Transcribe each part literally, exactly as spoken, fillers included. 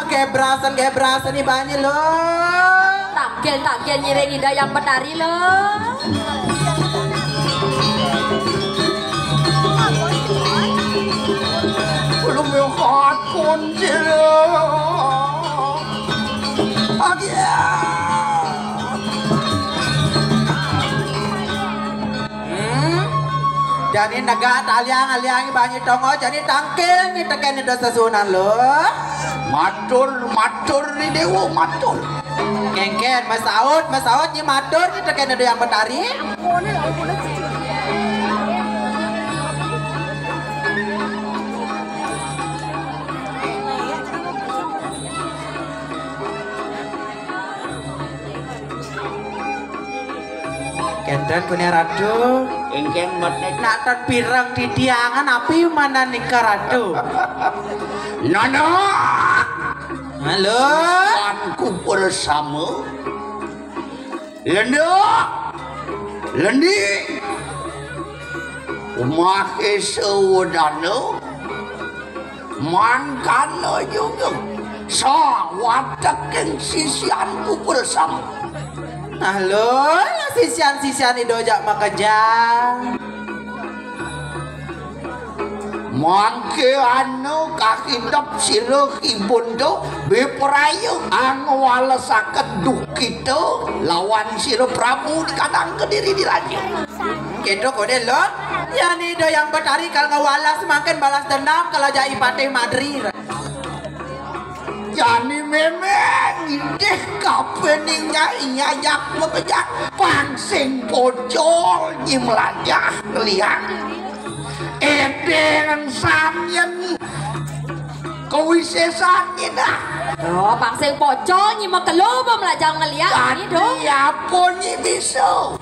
Gebrasan, gebrasan ni banyi lo. Tangkil, tangkil ngiring Ida Hyang Betari lo. Belum yo kot kunci lo. Agia. Hmm? Jani negak taliang-aliang banyi tongo, jani tangkil ni tekén Ida sesuunan lo. Matur, matur ni déwa, matur. Kéngkén, masaut, masaut ni matur ni tekén Ida Hyang Betari. Kénten punika Ratu. Ingkang mboten. Nak ten pireng titiangan api mana nika Ratu? Nana. Halo. Tuanku bersama. Lenduk. Lendi. Umahé sawedana. Mangkana juga sawateking sisianku bersama. Nah, lo, sisian-sisian Ida jak makejang. Mangké anu kakidep sira kibun tu bipraya angwalesaken duh kita lawan sira Prabu di kadang kediri di raja. Kéto koné lo, yén Ida Hyang Betari kal ngwalas mangkin balas dendam kal ajak I Patih Madri. Jani mémé ngidih kapining nyai nyajak makejang pang sing pocol nyi mlajah ngeliak. Édéng samyén kawisésan nyi dah. Oh, pang sing pocol nyi makelo ba mlajah ngeliak nyi, Dong. Dadi apa nyi bisa?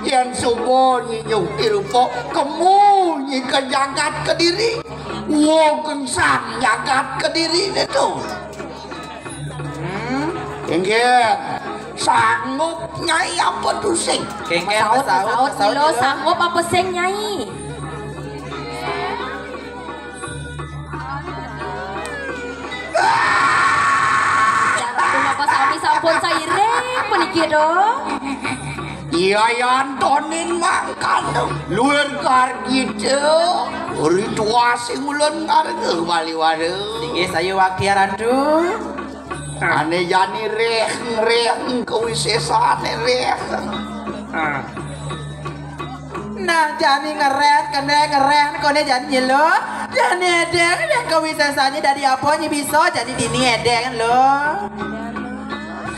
Yén suba nyi nyuki rupa kemu nyi ka jagat Kediri. Wong kengsang jagat Kediri ditu. Hmm, inggih. Sanggup Nyai apa tusing? Kéngkén, masaut, masaut, masaut, masaut, Nyai lo. Sanggup apa sing, Nyai? Jagat punapa sami sampun sairing puniki, Dong. Iya, ya, Antonin mangkana. Luwir gargita, ritual sing ulun ngarga baliwara. Inggih, saya wakti, Ratu. Ané jani réh, réh, kawisésané réh. Ah. Nah, jani ngerén, kéné ngerén, koné jani nyelo. Jani édéng, édéng kawisésané dadi apa nyi bisa, jani dini édéng lo.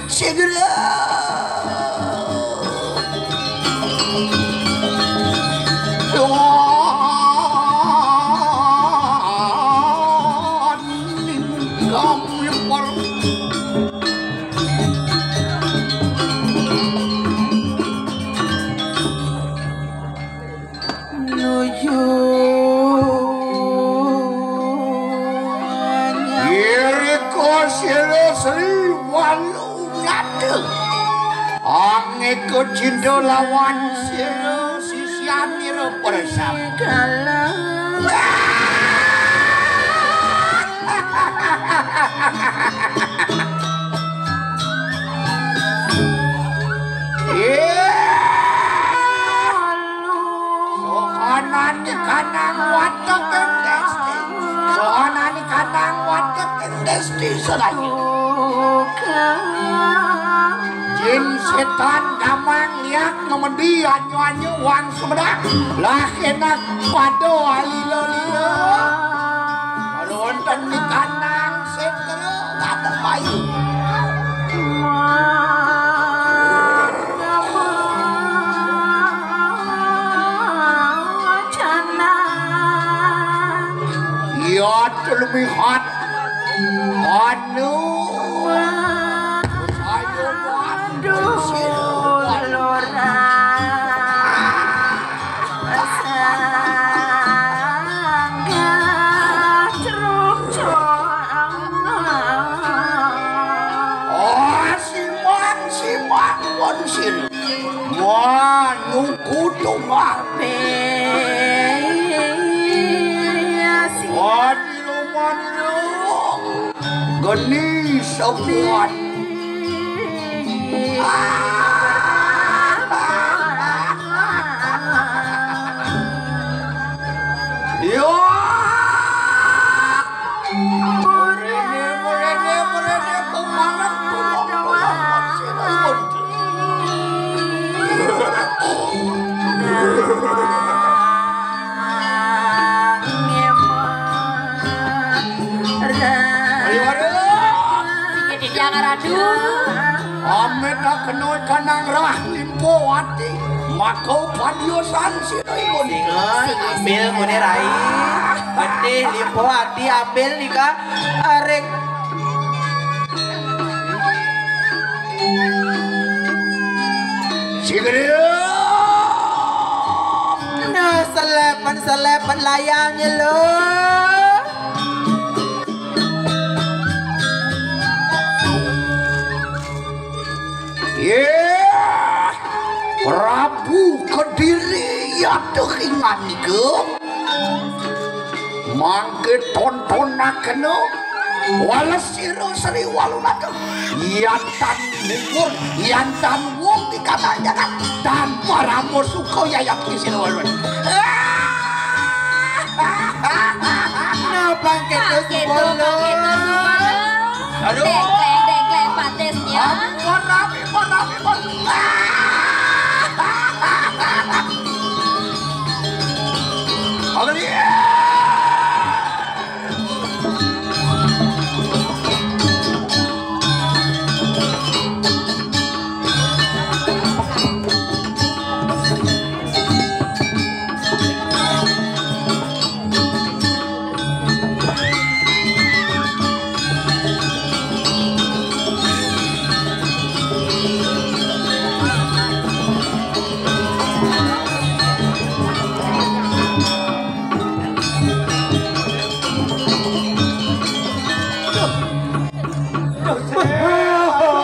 Segera. Tuhan, kami per- Nuju Irika sira Sri Walu Nata. Angika cinta lawan sira sisianira persam. Iya. Sohanani kanang watek ing desti. Sohanani kanang watek ing desti sedaya. Jin sétan gamang liak ngemedi anyu-anyu wang Sumedang. Lah enak pada alila-lila. Kalau wonten di kandang sing kena ngadep bayi. Iya, terlihat anu. Ayo, bantu sila. Sanggah truk coang. Oh, simang, simang pun sila. Wah, nyuku tunggal. Wah, di rumah lu. Geni sebuah. Yo. Mrene, mrene, mrene, pemarang tulung, tulung, tulung. Ayo, ayo. Sing gedhe ya, Ratu. Amit kena kanang rah limpo ati. Maka padiosan sira ibu nika. Ambil mune rai. Gedhe limpo ati ambil nika. Arek. Sing gedhe. Nah, selepen-selepen layangnya lo. Yeh, Prabu Kediri ya tuh ingan niku. Mangke tontonakena wales sira Sri Walunata. Yantan mubur, yantan wong di kata jagat tanpa rama suka yayap di Sri Walunata. Nah, bangkit Bangkit, Sumolo. Bangkit, Sumolo. Aduh. Dek,